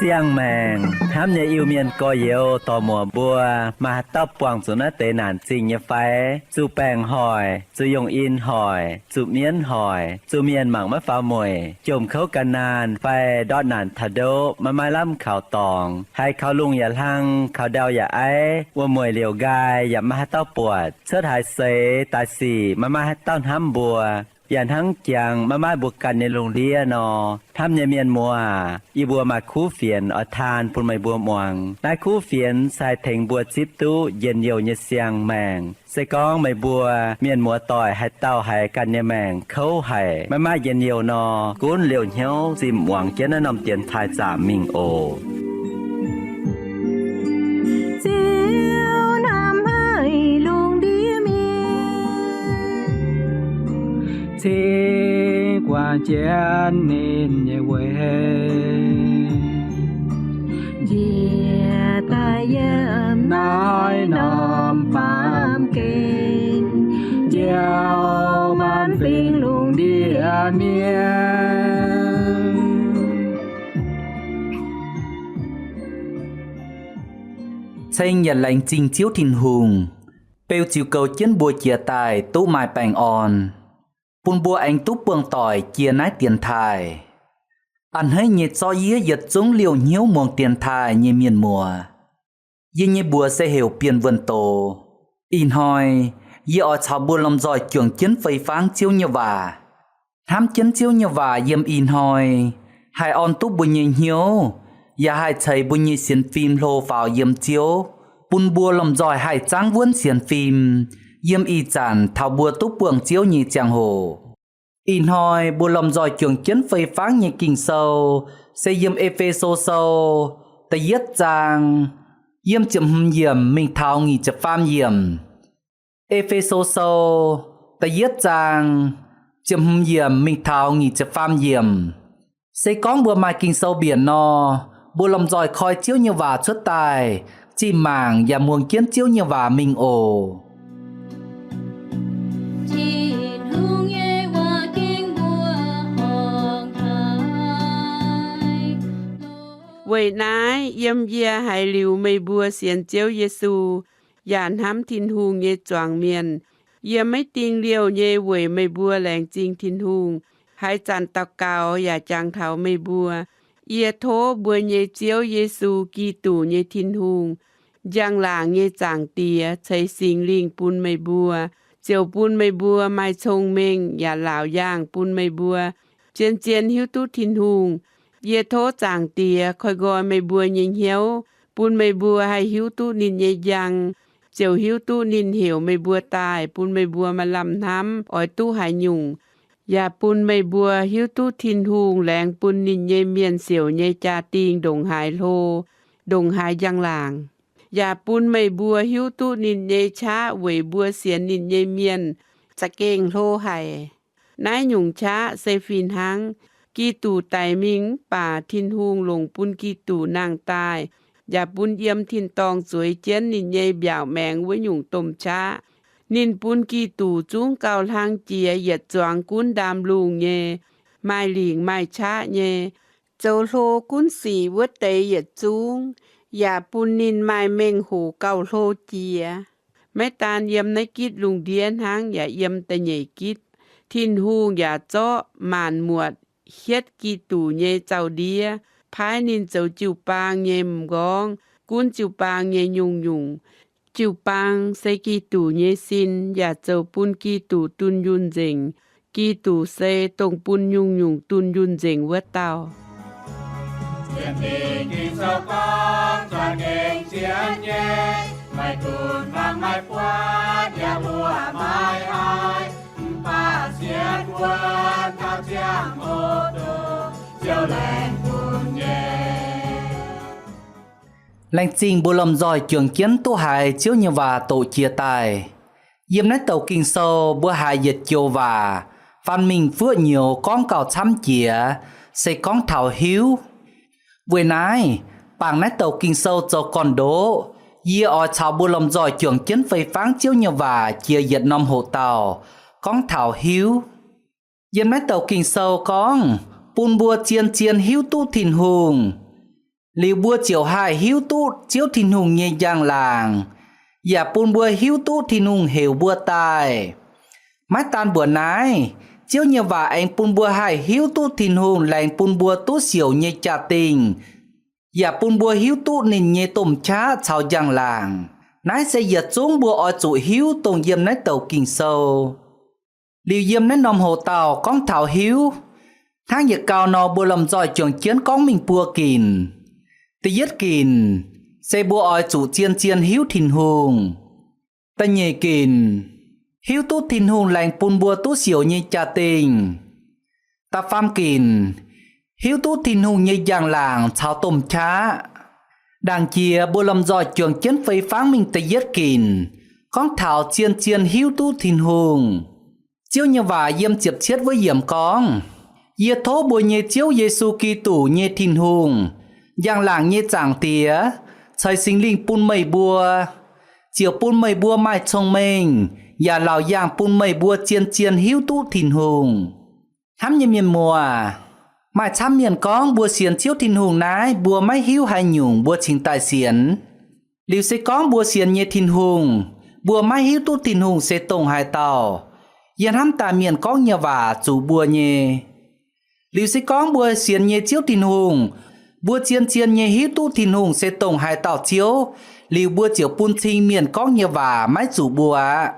Siang-maengc hnamv nyei Iu-Mienh gorx-youz dorc-muoc mbuo, maaih haaix dauh buangh zuqc naaiv deix naanc zingh nyei fai? Zuqc baengc hoic, zuqc yongh in hoic, zuqc mienv hoic, zuqc mienh mangc maiv faaux mueic, jomc kouv gan naanh fai ndortv naanc taux ndoqv, maiv maaih lamh kaux dorngx, haiz kaux lungh yaac hlang, kaux ndau yaac aiv, wuom-mueic liouc nqaai yaac maiv maaih haaix dauh buatc, cuotv haaix seix daaih sic maiv maaih haaix dauh hnamv mbuo, yaac hnangv jangx maiv maaih mbuo ganh nyei lungh ndiev nor. Hnamv nyei mienh muoz aac, yie mbuo maaih kuv fienx oix taan bun meih mbuo muangx. Naaiv kuv fienx se haih tengx mbuo zipv duqv njien-youh nyei siang-maengc. Se gorngv meih mbuo mienh muoz doic haaix dauh haiz ganh nyei maengc kouv haic, maiv maaih njien-youh nor, gunv liouh hnyouv zimh muangx jienv naaiv norm dienx taaih zaamc mingh oc. Ziouv hnamv haic lungh ndiev mienh, cingx guangc jienv ninh nyei weic, njiec daaih yiem naaiv norm baamh gen, njoux maanc fingx lungh ndiev mienh. Ceng yaac laengz zingh Ziouv Tin-Hungh, beu ziux goux jienv mbuo jiex daaih duqv maaih baengh orn, bun mbuo aengx duqv buangh doic jiex naaiv dienx taaih. A'hneiv nyei zorqv yie yietc zungv liouh hnyouv muangx dienx taaih nyei mienh muoz. Yie nyei mbuox se heuc Bienh Wuonh Doz. Ih hnoi yie oix caux mbuo lomh nzoih juangc jienv fei fangv Ziouv nyei waac, hnamv jienv Ziouv nyei waac yiem ih hnoi haih orn duqv mbuo nyei hnyouv, yaac haih ceix mbuo nyei sienx fim hlo faaux yiem Ziouv, bun mbuo lomh nzoih haih zaangv wuonv sienx fim yiem ih zanc taux mbuo duqv buangh Ziouv nyei ziangh hoc. Ih hnoi mbuo lomh nzoih juangc jienv fei fangv nyei Ging-Sou se yiem E^fe^so Sou da'yietv zaang, yiem ziepc hmz yiemc mingh taux nyic ziepc faam yiemc. E^fe^so Sou da'yietv zaang, ziepc hmz yiemc mingh taux nyic ziepc faam yiemc. Se gorngv mbuo maaih Ging-Sou mbienc nor, mbuo lomh nzoih koi Ziouv nyei waac cuotv daaih, zinh mangc yaac muangx jienv Ziouv nyei waac mingh oc. Tin-Hungh nyei waac gengh mbuox horngh haic. Weic naaiv yiem yie haiz liuz meih mbuo sienx Ziouv Yesu yaac hnamv Tin-Hungh nyei zuangx mienh, yie maiv ding liouh nyei weic meih mbuo laengz zingh Tin-Hungh, haaix zanc daux gaux yaac jangx taux meih mbuo. Yie tov mbuo nyei Ziouv Yesu Giduc nyei Tin-Hungh, njang-laangc nyei Zaangc Diex ceix Singx Lingh bun meih mbuo, ziouc bun meih mbuo maaih cong-mengh yaac laauc yaangh bun meih mbuo zien-zien hiuv duqv Tin-Hungh. Yie tov Zaangc Diex koi nqoi meih mbuo nyei hnyouv, bun meih mbuo haih hiuv duqv ninh nyei njang, ziouc hiuv duqv ninh heuc meih mbuo daaih bun meih mbuo maaih lamh hnamv oix duqv haaix nyungc, yaac bun meih mbuo hiuv duqv Tin-Hungh laengz bun ninh nyei mienh siouc nyei jaa-dingh ndongc haaix hlo, ndongc haaix njang-laangc. Yaac bun meih mbuo hiuv duqv ninh nyei qaqv weic mbuo sienx ninh nyei mienh za'gengh hlo haic. Naaiv nyungc qaqv se fih hnangv. Giduc daic mingh mv baac Tin-Hungh longc bun Giduc nangh daaih, yaac bun yiem tin-dorngh zueiz jienv ninh nyei mbiaauc maengx wuov nyungc domh qaqv. Ninh bun Giduc zungv gauh hlang jiex yietc zuangx gunv ndaamv-lungh nyei, maaih lingc maaih qaqv nyei, zoux hlo gunv sic wuov deix yietc zungv, yaac bun ninh maaih mengh hoc gauh hlo jiex. Maiv daan yiem naaiv gitv lungh ndiev hnangv, yaac yiem da'nyeic gitv, Tin-Hungh yaac zorqv maanc muotc hietv Giduc nyei zaux-ndiev, paaiv ninh zoux jiu-baang nyei m'nqorngv, gunv jiu-baang nyei nyungc-nyungc. Jiu-baang se Giduc nyei sin, yaac zoux bun Giduc dunh yunh nzengc. Giduc se dongh bun nyungc-nyungc dunh yunh nzengc wuov dauh. Laengz zingh mbuo lomh nzoih juangc jienv duqv haiz Ziouv nyei waac doqc jiex daaih. Yiem naaiv douc Ging-Sou mbuo haiz yietc joux waac, faan mingh fuoqv nyouz gorngv gauh camv jiex, se gorngv taux hiuv. Weic naaiv, bangc naaiv douc Ging-Sou zoux gorn-ndoqv, yie oix caux mbuo lomh nzoih juangc jienv fei fangv Ziouv nyei waac jiex yietc norm hoqc dauh gorngv taux hiuv. Yiem naaiv douc Ging-Sou gorngv bun mbuo zien-zien hiuv duqv Tin-Hungh, liuz mbuo ziouc haih hiuv duqv Ziouv Tin-Hungh nyei njang-laangc, yaac bun mbuo hiuv duqv Tin-Hungh heuc mbuo daaih. Maiv daan mbuoqc naaiv, Ziouv nyei waac aengx bun mbuo haih hiuv duqv Tin-Hungh laengz bun mbuo duqv siouc nyei jaa-dingh, yaac bun mbuo hiuv duqv ninh nyei domh qaqv caux njang-laangc. Naaiv se yietc zungv mbuo oix zuqc hiuv dongh yiem naaiv douc Ging-Sou. Liuz yiem naaiv norm hoqc dauh gorngv taux hiuv, hnangv yietc gau nor mbuo lomh nzoih juangc jienv gorngv mingh buo ginc. Da'yietv ginc se mbuo oix zuqc zien-zien hiuv Tin-Hungh. Da'nyeic ginc, hiuv duqv Tin-Hungh laengz bun mbuo duqv siouc nyei jaa-dingh. Da'faam ginc, hiuv duqv Tin-Hungh nyei njang-laangc caux domh qaqv. Ndaangc jiex mbuo lomh nzoih juangc jienv fei fangv mingh da'yietv ginc, gorngv taux zien-zien hiuv duqv Tin-Hungh. Ziouv nyei waac yiem ziepc cietv wuov yiemc gorngv, Yie tov mbuo nyei Ziouv Yesu Giduc nyei Tin-Hungh, njang-laangc nyei Zaangc Diex, ceix Singx Lingh bun meih mbuo, ziouc bun meih mbuo maaih cong-mengh yaac laauc yaangh bun meih mbuo zien-zien hiuv duqv Tin-Hungh. Hnamv nyei mienh muoz, maaih camv mienh gorngv mbuo sienx Ziouv Tin-Hungh naaiv mbuo maiv hiuv haaix nyungc mbuo cingx daaih sienx. Liuz se gorngv mbuo sienx nyei Tin-Hungh, mbuo maiv hiuv duqv Tin-Hungh se dongh haaix dauh, yie hnamv daaih mienh gorngv nyei waac zuqc mbuo nyei. Liuz se gorngv mbuo sienx nyei Ziouv Tin-Hungh, mbuo zien-zien nyei hiuv duqv Tin-Hungh se dongh haaix dauh Ziouv, liuz mbuo ziouc bun cing mienh gorngv nyei waac maiv zuqc mbuo aqv.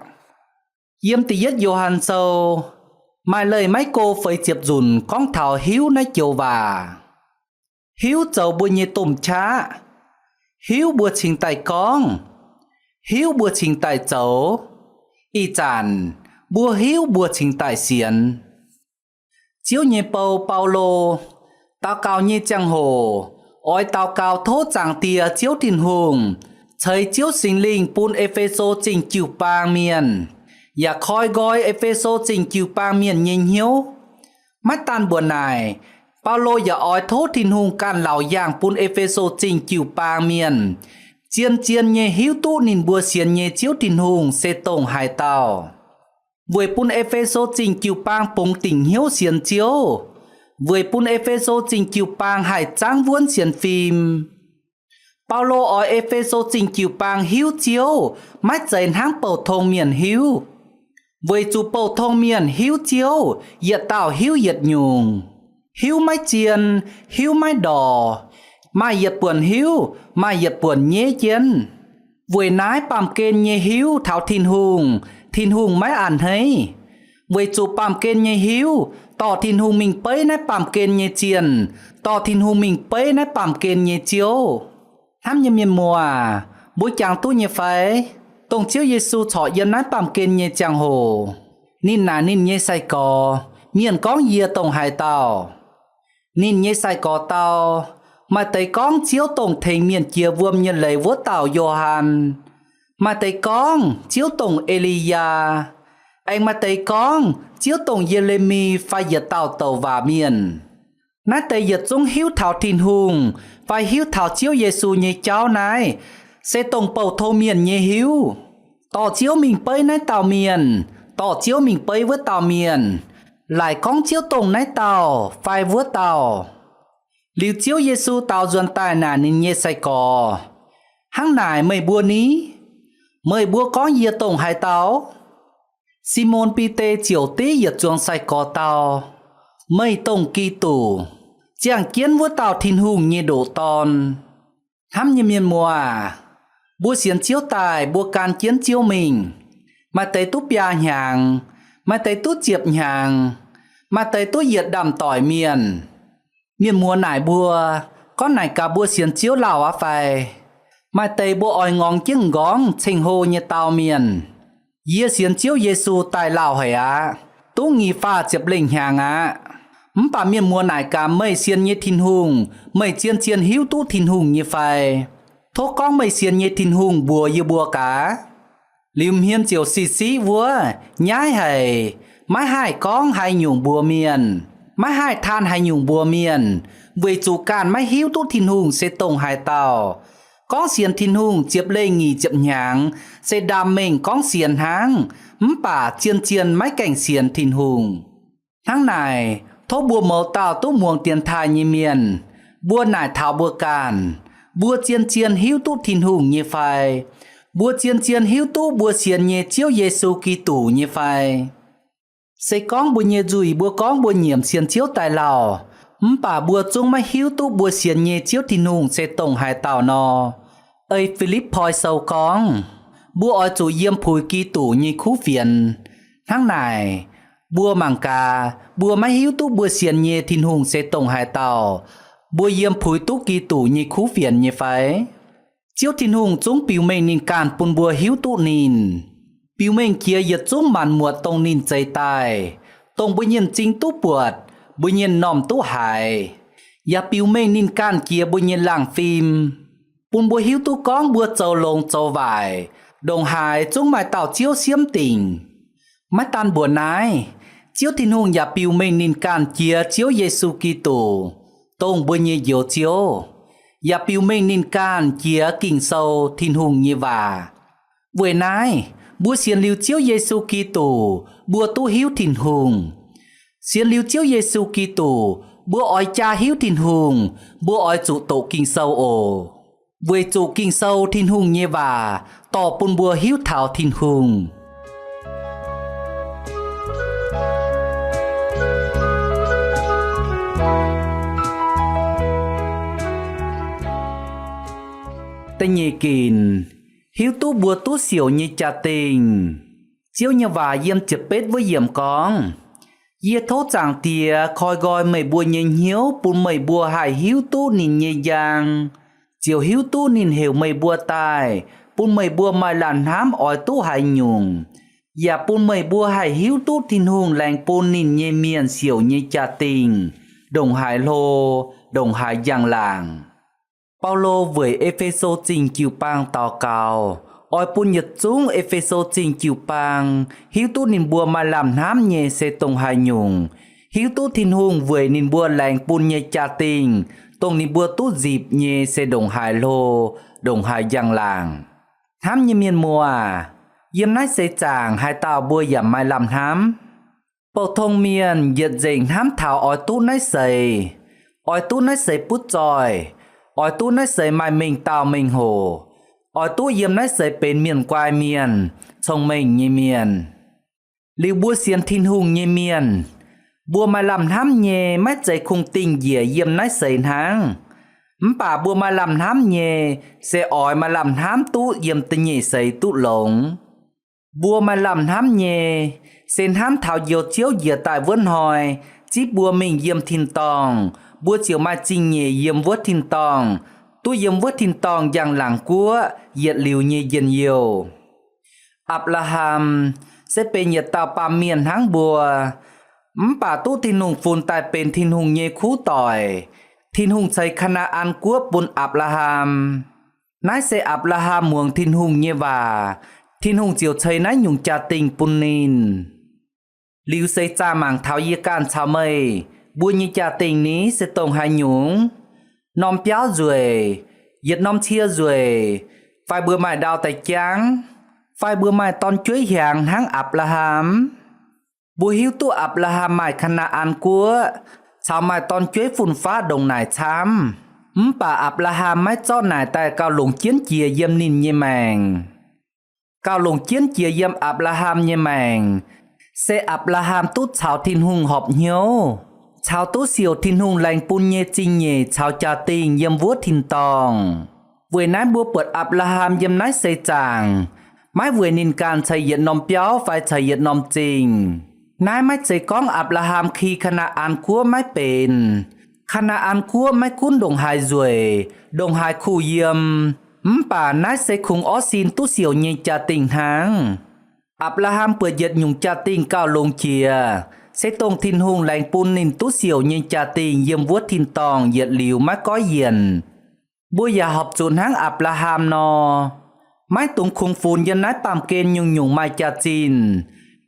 Yiem da'yietv Yo^han Sou, maaih leih maiv go feix ziepc nzunc gorngv taux hiuv naaiv joux waac. Hiuv zoux mbuo nyei domh qaqv. Hiuv mbuo cingx daaih gorngv. Hiuv mbuo cingx daaih zoux. Ih zanc mbuo hiuv mbuo cingx daaih sienx. Ziouv nyei bou, Baulo, daux gaux nyei ziangh hoc, oix daux gaux tov Zaangc Diex Ziouv Tin-Hungh ceix Ziouv Singx Lingh bun E^fe^so Zingh jiu-baang mienh, yaac koi nqoi E^fe^so Zingh jiu-baang mienh nyei hnyouv. Maiv daan mbuoqc naaic, Baulo yaac oix tov Tin-Hungh ganh laauc yaangh bun E^fe^so Zingh jiu-baang mienh zien-zien nyei hiuv duqv ninh mbuo sienx nyei Ziouv Tin-Hungh se dongh haaix dauh, weic bun E^fe^so Zingh jiu-baang bungx dingc hnyouv sienx Ziouv, weic bun E^fe^so Zingh jiu-baang haih zaangv wuonv sienx fim. Baulo oix E^fe^so Zingh jiu-baang hiuv Ziouv maiv zeiz hnangv bouh tong mienh hiuv, weic zuqc bouh tong mienh hiuv Ziouv yietc dauh hiuv yietc nyungc, hiuv maiv zien, hiuv maiv ndorqc, maaih yietc buonc hiuv, maaih yietc buonc nyeiv jienv. Weic naaiv baamh gen nyei hiuv taux Tin-Hungh, Tin-Hungh maiv a'hneiv, weic zuqc baamh gen nyei hiuv dorh Tin-Hungh mingh beiv naaiv baamh gen nyei zienh, dorh Tin-Hungh mingh beiv naaiv baamh gen nyei ziouv. Hnamv nyei mienh muoz, mbuo jangx duqv nyei fai? Dongh Ziouv Yesu corc yiem naaiv baamh gen nyei ziangh hoc, ninh naaic ninh nyei sai-gorx, Mienh gorngv yie dongh haaix dauh? Ninh nyei sai-gorx dau, Maaih deix gorngv Ziouv dongh tengx mienh jiex wuom nyei leiz wuov dauh Yo^han. Maaih deix gorngv Ziouv dongh E^li^yaa. Aengx maaih deix gorngv Ziouv dongh Ye^le^mi fai yietc dauh douc waac mienh. Naaiv deix yietc zungv hiuv taux Tin-Hungh fai hiuv taux Ziouv Yesu nyei jauv naaiv, se dongh bouh tong mienh nyei hiuv. Dorh Ziouv mingh beiv naaiv dauh mienh, dorh Ziouv mingh beiv wuov dauh mienh, laaic gorngv Ziouv dongh naaiv dauh fai wuov dauh. Liuz Ziouv Yesu daaux nzuonx daaih naaic ninh nyei sai-gorx, Hnangv naaic meih mbuo ni? Meih mbuo gorngv yie dongh haaix dauh? Simon Bide ziouc div yietc zuangx sai-gorx dau, Meih dongh Giduc, ziangh jienv wuov dauh Tin-Hungh nyei ndoqc Dorn. Hnamv nyei mienh muoz aac, mbuo sienx Ziouv daaih mbuo gan jienv Ziouv mingh. Maaih deix duqv biaa hnyangx, maaih deix duqv ziepc hnyangx, maaih deix duqv yietc ndaamv-doic mienh. Mienh muoz naaic mbuo, Gorngv naaic gaax mbuo sienx Ziouv lauh aqv fai? Maaih deix mbuo oix ngorngx jienv m'nqorngv ceng-hlo nyei dau mienh, Yie sienx Ziouv Yesu daaih lauh haic aqv, duqv nyic faah ziepc lengh hnyangx aqv. Mv baac mienh muoz naaic gaax, Meih sienx nyei Tin-Hungh, meih zien-zien hiuv duqv Tin-Hungh nyei fai? Tov gorngv meih sienx nyei Tin-Hungh mbuox yie mbuo gaax. Liuz hmien ziouc si siqv wuov, nyaiv haic, maiv haih gorngv haaix nyungc mbuox mienh, maiv haih taan haaix nyungc mbuox mienh, Weic zuqc ganh maiv hiuv duqv Tin-Hungh se dongh haaix dauh. Gorngv sienx Tin-Hungh ziepc leih nyic ziepc hnyangx se ndaam mengh gorngv sienx hnangv, mv baac zien-zien maiv gaengh sienx Tin-Hungh. Hnangv naaic, tov mbuo mouz dauh duqv muangx dienx taaih nyei mienh, mbuo naaic taux mbuo ganh, mbuo zien-zien hiuv duqv Tin-Hungh nyei fai? Mbuo zien-zien hiuv duqv mbuo sienx nyei Ziouv Yesu Giduc nyei fai? Se gorngv mbuo nyei nzuih mbuo gorngv mbuo nyiemc sienx Ziouv daaih lauh, mv baac mbuo zungv maiv hiuv duqv mbuo sienx nyei Ziouv Tin-Hungh se dongh haaix dauh nor, ei Fi^lipv^poi Sou gorngv, mbuo oix zuqc yiem puix Giduc nyei kuv fienx. Hnangv naaic, mbuo mangc gaax, mbuo maiv hiuv duqv mbuo sienx nyei Tin-Hungh se dongh haaix dauh, mbuo yiem puix duqv Giduc nyei kuv fienx nyei fai? Ziouv Tin-Hungh zungv biux mengh ninh ganh bun mbuo hiuv duqv ninh. Biux mengh jiex yietc zungv maanc muotc dongh ninh zeix daaih, dongh mbuo nyei m'zing duqv buatc, mbuo nyei m'normh duqv haiz, yaac biux mengh ninh ganh jiex mbuo nyei laangh fim, bun mbuo hiuv duqv gorngv mbuo zoux longx zoux waaic, ndongc haaix zungv maaih dauh Ziouv siemv dingc. Maiv daan mbuoqc naaiv, Ziouv Tin-Hungh yaac biux mengh ninh ganh jiex Ziouv Yesu Giduc, dongh mbuo nyei Njoux Ziouv, yaac biux mengh ninh ganh jiex Ging-Sou, Tin-Hungh nyei waac. Weic naaiv, mbuo sienx liuz Ziouv Yesu Giduc, mbuo duqv hiuv Tin-Hungh. Sienx liuz Ziouv Yesu Giduc, mbuo oix jaa hiuv Tin-Hungh, mbuo oix zuqc doqc Ging-Sou oc. Weic zuqc Ging-Sou, Tin-Hungh nyei waac, dorh bun mbuo hiuv taux Tin-Hungh. Da'nyeic ginc, hiuv duqv mbuo duqv siouc nyei jaa-dingh. Ziouv nyei waac yiem ziepc betv wuov yiemc gorngv, Yie tov Zaangc Diex koi nqoi meih mbuo nyei hnyouv bun meih mbuo haih hiuv duqv ninh nyei njang, ziouc hiuv duqv ninh heuc meih mbuo daaih, bun meih mbuo maaih lamh hnamv oix duqv haaix nyungc, yaac bun meih mbuo haih hiuv duqv Tin-Hungh laengz bun ninh nyei mienh siouc nyei jaa-dingh ndongc haaix hlo, ndongc haaix njang-laangc. Baulo weic E^fe^so Zingh jiu-baang daux gaux, oix bun yietc zungv E^fe^so Zingh jiu-baang hiuv duqv ninh mbuo maaih lamh hnamv nyei se dongh haaix nyungc, hiuv duqv Tin-Hungh weic ninh mbuo laengz bun nyei jaa-dingh, dongh ninh mbuo duqv nzipc nyei se ndongc haaix hlo, ndongc haaix njang-laangc. Hnamv nyei mienh muoz, yiem naaiv seix zaangc haaix dauh mbuo yaac maaih lamh hnamv. Bouh tong mienh yietc nzengc hnamv taux oix duqv naaiv seix, oix duqv naaiv seix butv zoih, oix duqv naaiv seix maaih mengh dauh mengh hoc, oix duqv yiem naaiv seix benx mienh guai mienh, cong-mengh nyei mienh. Liuz mbuo sienx Tin-Hungh nyei mienh, mbuo maaih lamh hnamv nyei maiv zeiz kungx dingh njiec yiem naaiv seix hnangv. Mv baac mbuo maaih lamh hnamv nyei se oix maaih lamh hnamv duqv yiem da'nyeic seix duqv longx. Mbuo maaih lamh hnamv nyei se hnamv taux Njoux Ziouv njiec daaih wuov hnoi zipv mbuo mingh yiem tin-dorngh, mbuo ziouc maaih zingh nyeic yiem wuov tin-dorngh, duqv yiem wuov tin-dorngh njang-laangc guoqv yietc liuz nyei njien-youh. Apc^laa^ham se benx yietc dauh baamh mienh hnangv mbuo, mv baac duqv Tin-Hungh funx daaih benx Tin-Hungh nyei kuv doic. Tin-Hungh ceix Kaa^naa^an Guoqv bun Apc^laa^ham. Naaiv se Apc^laa^ham muangx Tin-Hungh nyei waac, Tin-Hungh ziouc ceix naaiv nyungc jaa-dingh bun ninh. Liuz seix zaangc mangc taux yie ganh caux meih, mbuo nyei jaa-dingh ni se dongh haaix nyungc? Norm biauv nzueic, yietc norm cie nzueic, fai mbuo maaih ndau daaih jangv, fai mbuo maaih dorn-jueiv hiaangx hnangv Apc^laa^ham? Mbuo hiuv duqv Apc^laa^ham maaih Kaa^naa^an Guoqv caux maaih dorn-jueiv fun-faqv ndongc naaic camv. Mv baac Apc^laa^ham maiv zorqv naaic daaih gauh longc jienv jiex yiem ninh nyei maengc. Gauh longc jienv jiex yiem Apc^laa^ham nyei maengc se Apc^laa^ham duqv caux Tin-Hungh horpc hnyouv, caux duqv siouc Tin-Hungh laengz bun nyei zingh nyeic caux jaa-dingh yiem wuov tin-dorngh. Weic naaiv mbuo buatc Apc^laa^ham yiem naaiv seix zaangc maiv weic ninh ganh caux yietc norm biauv fai caux yietc norm zingh. Naaiv maiv zeiz gorngv Apc^laa^ham ki Kaa^naa^an Guoqv maiv benx. Kaa^naa^an Guoqv maiv gunv ndongc haaix nzueic, ndongc haaix kuh yiem, mv baac naaiv se kungx orv sin duqv siouc nyei jaa-dingh hnangv. Apc^laa^ham buatc yietc nyungc jaa-dingh gauh longx jiex, se dongh Tin-Hungh laengz bun ninh duqv siouc nyei jaa-dingh yiem wuov tin-dorngh yietc liuz maiv goiv yienc. Mbuo yaac horpc zuqc hnangv Apc^laa^ham nor, maiv dungx kungx funx yiem naaiv baamh gen nyungc-nyungc maaih jaax-zinh,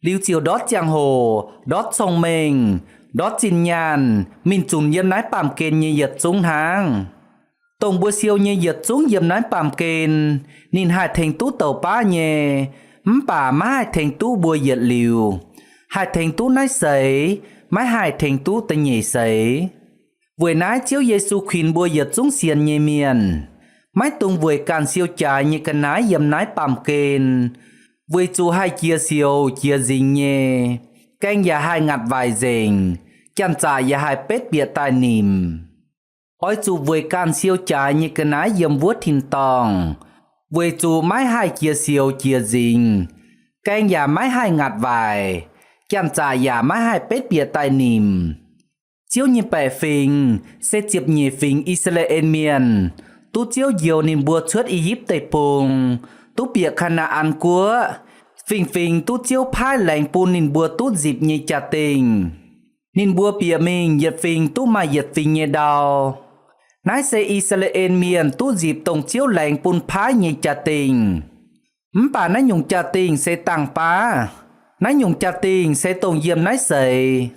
liuz ziouc ndortv ziangh hoc, ndortv cong-mengh, ndortv zinh nyaanh mingh zunc yiem naaiv baamh gen nyei yietc zungv hnangv. Dongh mbuo siou nyei yietc zungv yiem naaiv baamh gen, ninh haih tengx duqv douc baav nyei, mv baac maiv haih tengx duqv mbuo yietc liuz. Haih tengx duqv naaiv seix, maiv haih tengx duqv da'nyeic seix. Weic naaiv Ziouv Yesu kuinx mbuo yietc zungv sienx nyei mienh, maiv dungx weic ganh siou jaaix nyei ga'naaiv yiem naaiv baamh gen, weic zuqc haih jiex sioux jiex nzingx nyei, gaeng yaac haih ngaatc waaic nzengc, janx-zaqc yaac haih betv bieqc daaih nimc. Oix zuqc weic ganh siou jaaix nyei ga'naaiv yiem wuov tin-dorngh, weic zuqc maiv haih jiex sioux jiex nzingx, gaeng yaac maiv haih ngaatc waaic, janx-zaqc yaac maiv haih betv bieqc daaih nimc. Ziouv nyei baeqc fingx se ziepc nyeic fingx I^saa^laa^en Mienh, duqv Ziouv njoux ninh mbuo cuotv I^yipv Deic-Bung, duqv bieqc Kaa^naa^an Guoqv, fingx-fingx duqv Ziouv paaiv laengz bun ninh mbuo duqv nzipc nyei jaa-dingh. Ninh mbuo bieqc mingh yietc fingx duqv maaih yietc fingx nyei ndau. Naaiv se I^saa^laa^en Mienh duqv nzipc dongh Ziouv laengz bun paaiv nyei jaa-dingh. Mv baac naaiv nyungc jaa-dingh se dangh baav. Naaiv nyungc jaa-dingh se dongh yiem naaiv seix.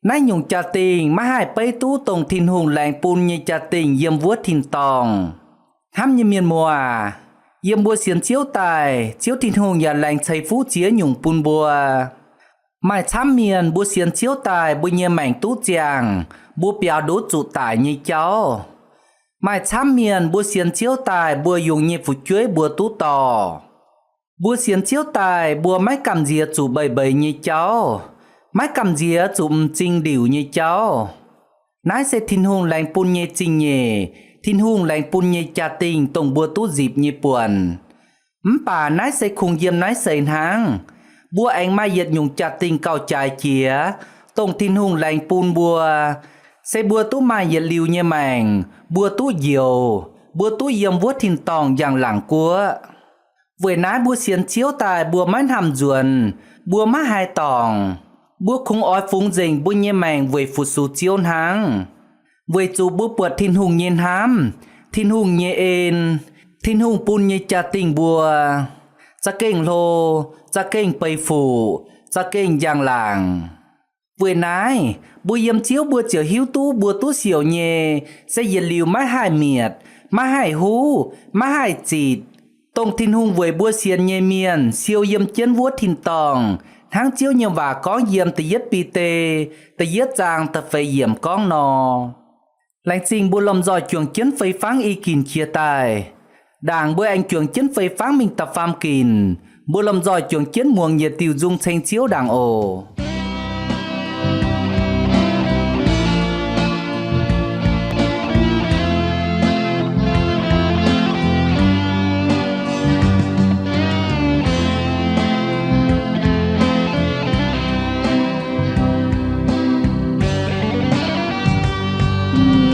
Naaiv nyungc jaa-dingh maiv haih beiv duqv dongh Tin-Hungh laengz bun nyei jaa-dingh yiem wuov tin-dorngh. Hnamv nyei mienh muoz aac, yiem mbuo sienx Ziouv daaih, Ziouv Tin-Hungh yaac laengz ceix fuqv ziex nyungc bun mbuo. Maaih camv mienh mbuo sienx Ziouv daaih mbuo nyei maengc duqv ziangh, mbuo biaux nduqc zuqc daic nyei jauv. Maaih camv mienh mbuo sienx Ziouv daaih mbuo yungz nyei fu'jueiv mbuo duqv dorh. Mbuo sienx Ziouv daaih mbuo maiv gamh nziex zuqc mbeix mbeix nyei jauv, maiv gamh nziex zuqc m'zing ndiuc nyei jauv. Naaiv se Tin-Hungh laengz bun nyei zingh nyeic, Tin-Hungh laengz bun nyei jaa-dingh dongh mbuo duqv nzipc nyei buonc. Mv baac naaiv se kungx yiem naaiv seix hnangv. Mbuo aengx maaih yietc nyungc jaa-dingh gauh jaaix jiex, dongh Tin-Hungh laengz bun mbuo, se mbuo duqv maaih yietc liuz nyei maengc, mbuo duqv njoux, mbuo duqv yiem wuov tin-dorngh njang-laangc guoqv. Weic naaiv mbuo sienx Ziouv daaih mbuo maiv hnamv nzuonx, mbuo maiv haaix dorngc. Mbuo kungx oix fungx nzengc mbuo nyei maengc weic fu-sux Ziouv hnangv. Weic zuqc mbuo buatc Tin-Hungh nyei hnamv, Tin-Hungh nyei en, Tin-Hungh bun nyei jaa-dingh mbuo, za'gengh hlo, za'gengh beiv fuqv, za'gengh njang-laangc. Weic naaiv, mbuo yiem Ziouv mbuo ziouc hiuv duqv mbuo duqv siouc nyei se yietc liuz maiv haih mietc, maiv haih huv, maiv haih zitc, dongh Tin-Hungh weic mbuo sienx nyei mienh siou yiem jienv wuov tin-dorngh, hnangv Ziouv nyei waac gorngv yiem da'yietv Bide da'yietv zaang da'feix yiemc gorngv nor. Laengz zingh mbuo lomh nzoih juangc jienv fei fangv i ginc qiex daaih. Ndaangc mbuo aengx juangc jienv fei fangv mingh da'faam ginc, mbuo lomh nzoih juangc jienv muangx yietc diuh nzung ceng Ziouv ndaangc oc.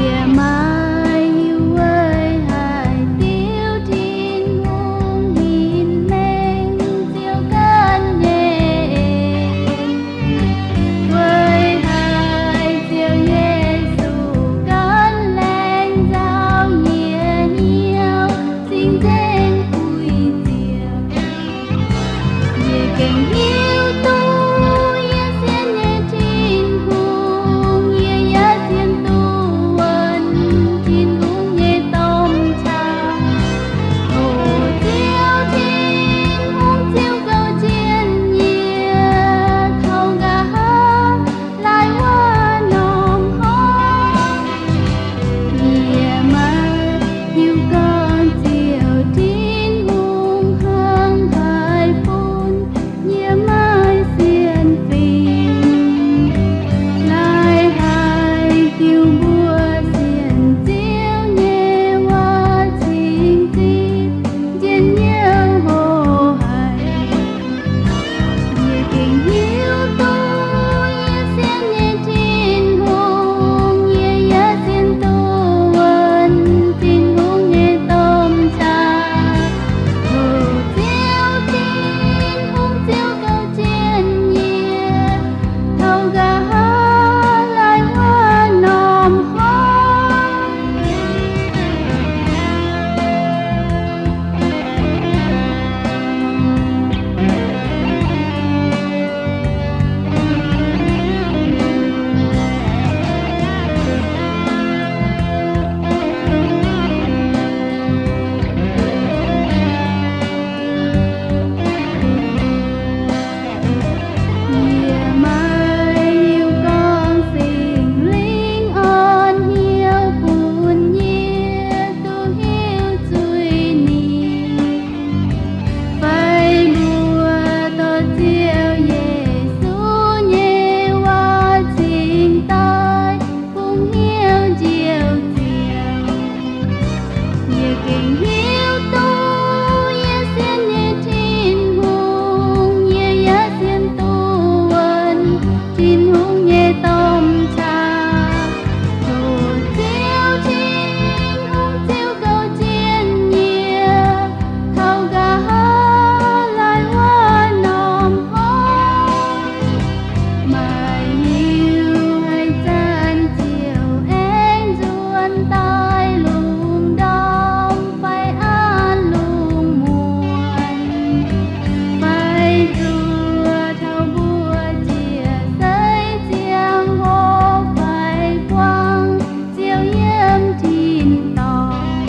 Yie maiv hiuv weic haaix diuc Tin-Hungh hinc mengh ziouc gan nyei en. Gengh hiuv duqv yie sienx nyei Tin-Hungh, yie yaac sienx duqv wuonv Tin-Hungh nyei domh qaqv. Tov Ziouv Tin-Hungh ziux gouv jienv yie taux nqa'haav laai wuov norm hnoi. Maaih liuz haaix zanc ziouc aengx nzuonx daaih lungh ndorm fai an lungh muonz, fai zuov taux mbuo njiec seix ziangh hoc fai buangh Ziouv yiem tin-dorngh.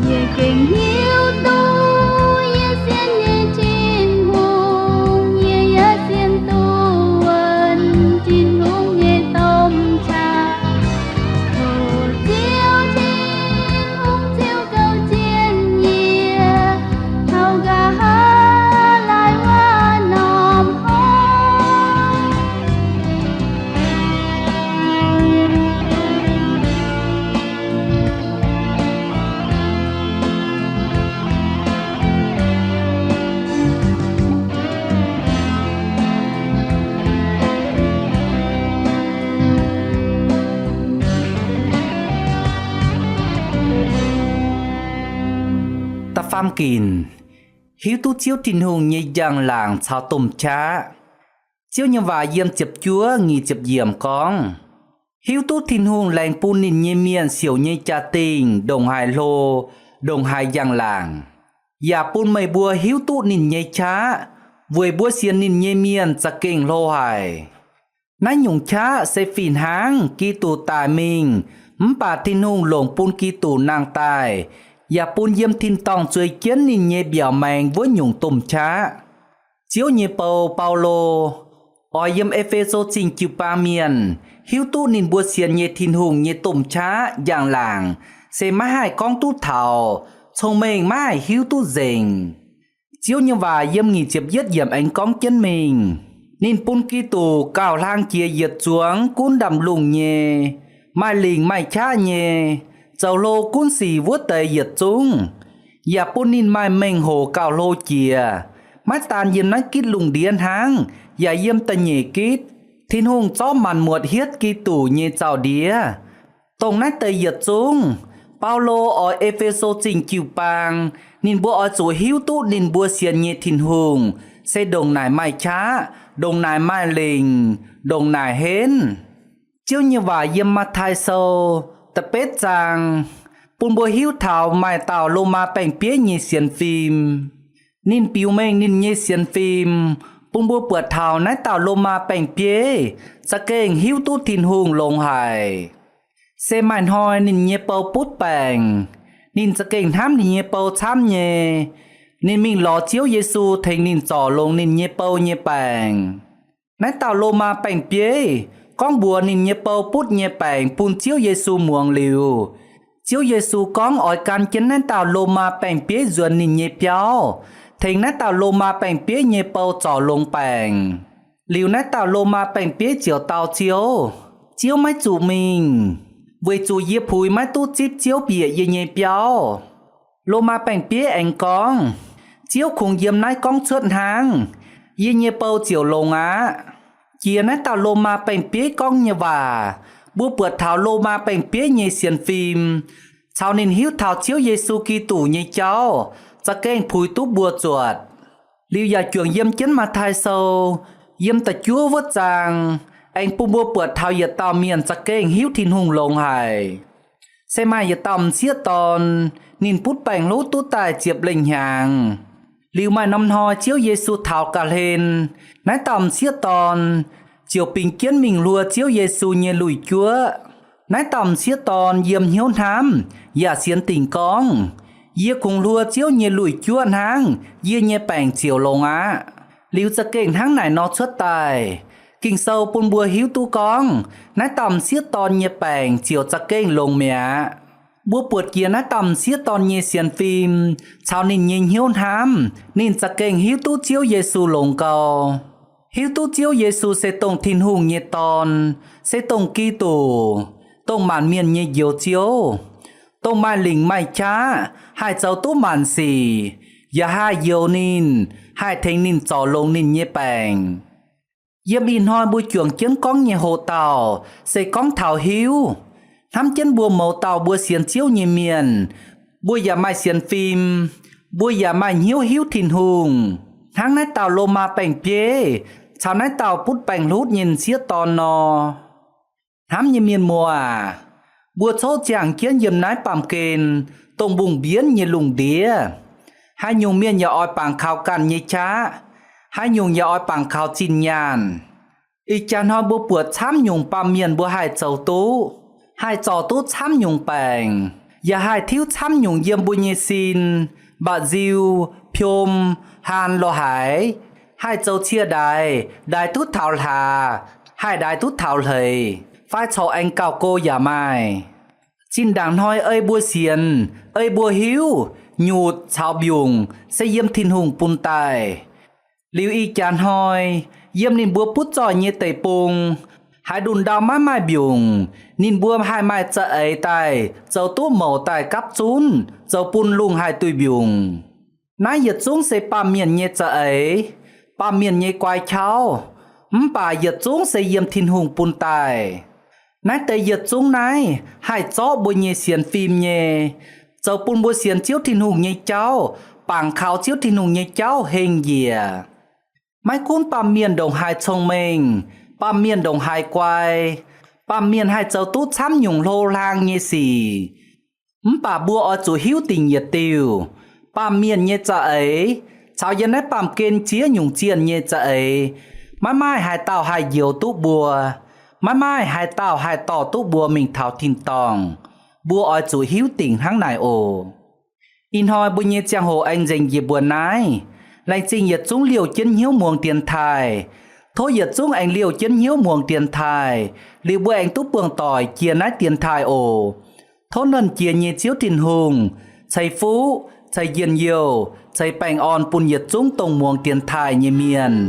Yie gengh hiuv duqv yie sienx nyei Tin-Hungh, yie yaac sienx duqv wuonv Tin-Hungh nyei domh qaqv. Tov Ziouv Tin-Hungh ziux gouv jienv yie taux nqa'haav laai wuov norm hnoi. Da'faam ginc, hiuv duqv Ziouv Tin-Hungh nyei njang-laangc caux domh qaqv. Ziouv nyei waac yiem ziepc juov nyic ziepc yiemc gorngv, hiuv duqv Tin-Hungh laengz bun ninh nyei mienh siouc nyei jaa-dingh ndongc haaix hlo, ndongc haaix njang-laangc, yaac bun meih mbuo hiuv duqv ninh nyei qaqv, weic mbuo sienx ninh nyei mienh za'gengh hlo haic. Naaiv nyungc qaqv se fih hnangv Giduc daic mingh mv baac Tin-Hungh longc bun Giduc nangh daaih, yaac bun yiem tin-dorngh zueiz jienv ninh nyei mbiaauc maengx wuov nyungc domh qaqv. Ziouv nyei bou, Baulo, oix yiem E^fe^so Zingh jiu-baang mienh hiuv duqv ninh mbuo sienx nyei Tin-Hungh nyei domh qaqv njang-laangc se maiv haih gorngv duqv taux, cong-mengh maiv haih hiuv duqv nzengc. Ziouv nyei waac yiem nyic ziepc yietv yiemc aengx gorngv jienv mingh, ninh bun Giduc gauh hlang jiex yietc zuangx gunv ndaamv-lungh nyei, maaih lingc maaih qaqv nyei, zoux hlo gunv sic wuov deix yietc zungv, yaac bun ninh maaih mengh hoc gauh hlo jiex, maiv daan yiem naaiv gitv lungh ndiev hnangv, yaac yiem da'nyeic gitv, Tin-Hungh zorqv maanc muotc hietv Giduc nyei zaux-ndiev. Dongh naaiv deix yietc zungv, Baulo oix E^fe^so Zingh jiu-baang ninh mbuo oix zuqc hiuv duqv ninh mbuo sienx nyei Tin-Hungh se ndongc naaic maaih qaqv, ndongc naaic maaih lingc, ndongc naaic henv. Ziouv nyei waac yiem Matv^tai Sou da'betv zaang bun mbuo hiuv taux maaih dauh Lomaa baeng-bieiv nyei sienx fim. Ninh biux mengh ninh nyei sienx fim bun mbuo buatc taux naaiv dauh Lomaa baeng-bieiv za'gengh hiuv duqv Tin-Hungh longx haic. Se maaih hnoi ninh nyei bou butv baengc. Ninh za'gengh hnamv ninh nyei bou camv nyei. Ninh mingh lorz Ziouv Yesu tengx ninh zorc longx ninh nyei bou nyei baengc. Naaiv dauh Lomaa baeng-bieiv gorngv mbuox ninh nyei bou butv nyei baengc bun Ziouv Yesu muangx liuz, Ziouv Yesu gorngv oix gan jienv naaiv dauh Lomaa baeng-bieiv nzuonx ninh nyei biauv, tengx naaiv dauh Lomaa baeng-bieiv nyei bou zorc longx baengc. Liuz naaiv dauh Lomaa baeng-bieiv ziouc dau Ziouv, Ziouv maiv zuqc mingh, weic zuqc yie puix maiv duqv zipv Ziouv bieqc yie nyei biauv. Lomaa baeng-bieiv aengx gorngv, Ziouv kungx yiem naaiv gorngv cuotv hnangv, yie nyei bou ziouc longx aqv. Jiex naaiv dauh Lomaa baeng-bieiv gorngv nyei waac, mbuo buatc taux Lomaa baeng-bieiv nyei sienx fim caux ninh hiuv taux Ziouv Yesu Giduc nyei jauv za'gengh puix duqv mbuo zuotc. Liuz yaac juangc yiem jienv Matv^tai Sou, yiem da'juov wuov zaang, aengx bun mbuo buatc taux yietc dauh mienh za'gengh hiuv Tin-Hungh longx haic. Se maaih yietc dauh m'sieqv dorn, ninh butv baengc-hlutv duqv daaih ziepc lengh hnyangx. Liuz maaih norm hnoi Ziouv Yesu taux ga'hlen, naaiv dauh m'sieqv dorn ziouc bingx jienv mingh hluo Ziouv Yesu nyei lui-juoqv. Naaiv dauh m'sieqv dorn yiem hnyouv hnamv yaac sienx dingc gorngv, Yie kungx hluo Ziouv nyei lui-juoqv hnangv, yie nyei baengc ziouc longx aqv. Liuz za'gengh hnangv naaic nor cuotv daaih. Ging-Sou bun mbuo hiuv duqv gorngv naaiv dauh m'sieqv dorn nyei baengc ziouc za'gengh longx mi'aqv. Mbuo buatc jiex naaiv dauh m'sieqv dorn nyei sienx fim caux ninh nyei hnyouv hnamv, ninh za'gengh hiuv duqv Ziouv Yesu longx gau. Hiuv duqv Ziouv Yesu se dongh Tin-Hungh nyei Dorn, se dongh Giduc, dongh maanc mienh nyei Njoux Ziouv. dongh maaih lingc maaih qaqv, haih zoux duqv maanc sic, yaac haih njoux ninh, haih tengx ninh zorc longx ninh nyei baengc. Yiem ih hnoi mbuo juangc jienv gorngv nyei hoqc dauh se gorngv taux hiuv. Hnamv jienv mbuo mouz dauh mbuo sienx Ziouv nyei mienh, mbuo yaac maaih sienx fim, mbuo yaac maaih hnyouv hiuv Tin-Hungh, hnangv naaiv dauh Lomaa baeng-bieiv caux naaiv dauh butv baengc hlutv nyei m'sieqv dorn nor. Hnamv nyei mienh muoz aac, mbuo coqv ziangh jienv yiem naaiv baamh gen dongh mbungh mbienv nyei lungh ndiev. Haaix nyungc mienh yaac oix bangc kaux ganh nyei qaqv, haaix nyungc yaac oix bangc kaux zinh nyaanh. Ih jaax hnoi mbuo buatc camv nyungc baamh mienh mbuo haih zoux duqv, haih zorc duqv camv nyungc baengc, yaac haih tiuv camv nyungc yiem mbuo nyei sin, mba'nziu, piom, haan lorz haaix, haih zoux cie ndaix, ndaix duqv taux hlaax, haih ndaix duqv taux hleix, fai corc aengx gauh go yaac maaih. Zinh ndaangc hnoi ei mbuo sienx, ei mbuo hiuv, nyutc caux mbiungc se yiem Tin-Hungh bun daaih. Liuz ih jaax hnoi, yiem ninh mbuo butv zoih nyei deic-bung, haaix ndunh ndau maiv maaih mbiungc, ninh mbuo haih maaih za'eix daaih zoux duqv mouc daaih gapv zunv, zoux bun lungh haih duih mbiungc. Naaiv yietc zungv se baamh mienh nyei za'eix, baamh mienh nyei guai qauv, mv baac yietc zungv se yiem Tin-Hungh bun daaih. Naaiv deix yietc zungv naaiv haih zorqv mbuo nyei sienx fim nyei, zoux bun mbuo sienx Ziouv Tin-Hungh nyei jauv, bangc kaux Ziouv Tin-Hungh nyei jauv hengh njiec. Maiv gunv baamh mienh ndongc haaix cong-mengh, baamh mienh ndongc haaix guai, baamh mienh haih zoux duqv camv nyungc hlo hlang nyei sic, mv baac mbuo oix zuqc hiuv dingc yietc diuh, baamh mienh nyei za'eix caux yiem naaiv baamh gen ziex nyungc zienh nyei za'eix, maiv maaih haaix dauh haih njoux duqv mbuo. Maiv maaih haaix dauh haih dorh duqv mbuo mingh taux tin-dorngh. Mbuo oix zuqc hiuv dingc hnangv naaic oc. Ih hnoi mbuo nyei ziangh hoc aengx nzengc njiec mbuo naaiv. Laengz zingh yietc zungv liouh jienv hnyouv muangx dienx taaih. Tov yietc zungv aengx liouh jienv hnyouv muangx dienx taaih, liuz mbuo aengx duqv buangh doic jiex naaiv dienx taaih oc. Tov Nernh Jiex nyei Ziouv Tin-Hungh ceix fuqv, ceix njien-youh, ceix baengh orn bun yietc zungv dongh muangx dienx taaih nyei mienh.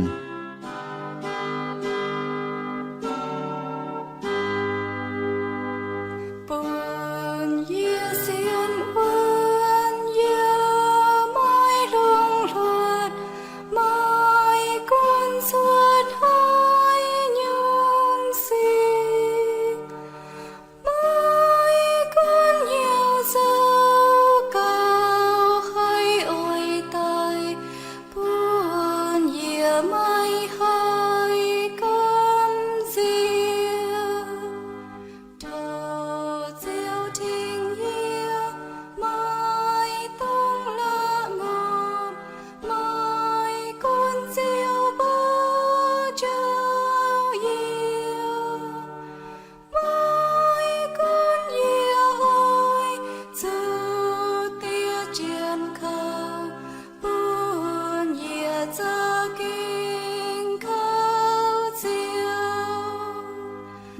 Bun yie sienx wuonv, yie maiv longc hluotv, maiv gunv zuov hnoi nyungc sic, maiv gunv hnyouv zoux gauh haih oix daaih, bun yie maiv haih gamh nziex. Tov Ziouv tengx yie, maiv dungx la'ngorpc, maiv gunv Ziouv mbuo njoux yie, maiv gunv yie oix zuqc diev jienv kaux, bun yie za'gengh kaux Ziouv.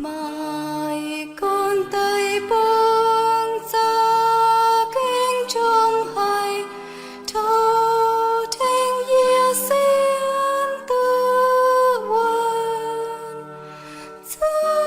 Maiv gunv deic-bung za'gengh njongc haic, tov tengx yie sienx duqv wuonv, zuqc